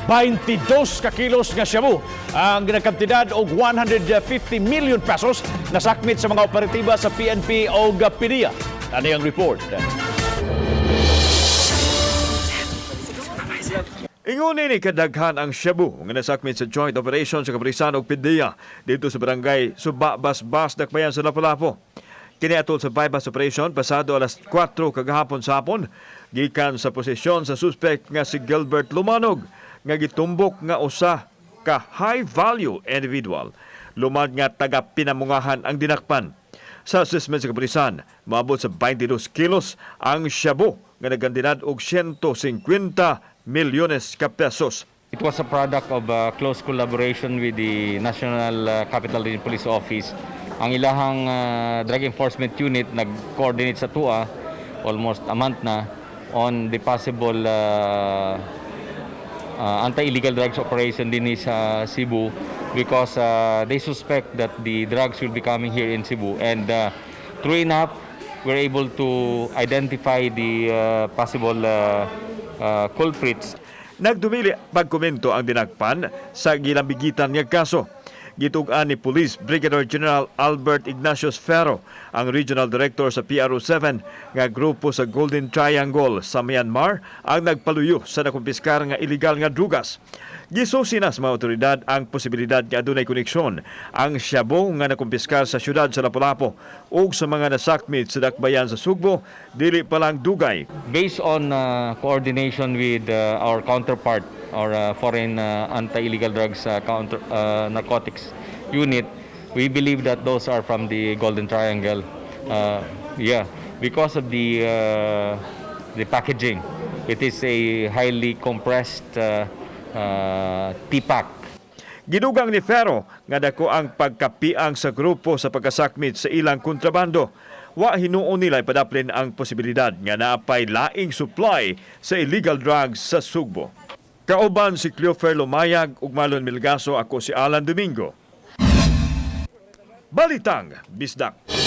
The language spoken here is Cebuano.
22 ka kilos nga shabu ang ginakantidad og 150 million pesos nasakmit sa mga operatiba sa PNP o PDEA. Ani ang report. Ingon ni kadaghan ang shabu nga nasakmit sa joint operation sa kapulisan ug PDEA didto sa barangay Suba Basbas, Dakbayan sa Lapu-Lapu. Kini atol sa bypass operation pasado alas 4 kagahapon sa hapon gikan sa posisyon sa suspect nga si Gilbert Lumanog nga gitumbok nga usa ka high value individual. Lumad nga taga Pinamungahan ang dinakpan. Sa assessment sa kapulisan, maabot sa 22 kilos ang shabu nga nagkantidad og 150 milyones ka pesos. It was a product of close collaboration with the National Capital Region Police Office. Ang ilahang Drug Enforcement Unit nag-coordinate sa atoa almost a month na on the possible anti-illegal drugs operation din sa Cebu because they suspect that the drugs will be coming here in Cebu, and true enough, we're able to identify the possible culprits. Nagdumili pagkomento ang dinakpan sa gilambigitan nga kaso. Gitug-an ni Police Brigadier General Albert Ignatius Ferro, ang Regional Director sa PRO 7, nga grupo sa Golden Triangle sa Myanmar ang nagpaluyo sa nakumpiskar nga illegal nga drugas. Gisusi na sa mga otoridad ang posibilidad nga adunay koneksyon ang shabu nga nakumpiskar sa syudad sa Lapu-Lapu ug sa mga nasakmit sa dakbayan sa Sugbo dili pa lang dugay. Based on coordination with our counterpart, our foreign anti-illegal drugs counter narcotics unit, we believe that those are from the Golden Triangle. Yeah, because of the packaging, it is a highly compressed T-pack. Gidugang ni Ferro nga dako ang pagkapiang sa grupo sa pagkasakmit sa ilang kontrabando. Wa hinuon nila ipadaplin ang posibilidad nga naapay laing supply sa illegal drugs sa Sugbo. Kauban si Cleofer Lumayag ug Marlon Milgaso, ako si Alan Domingo. Balitang Bisdak.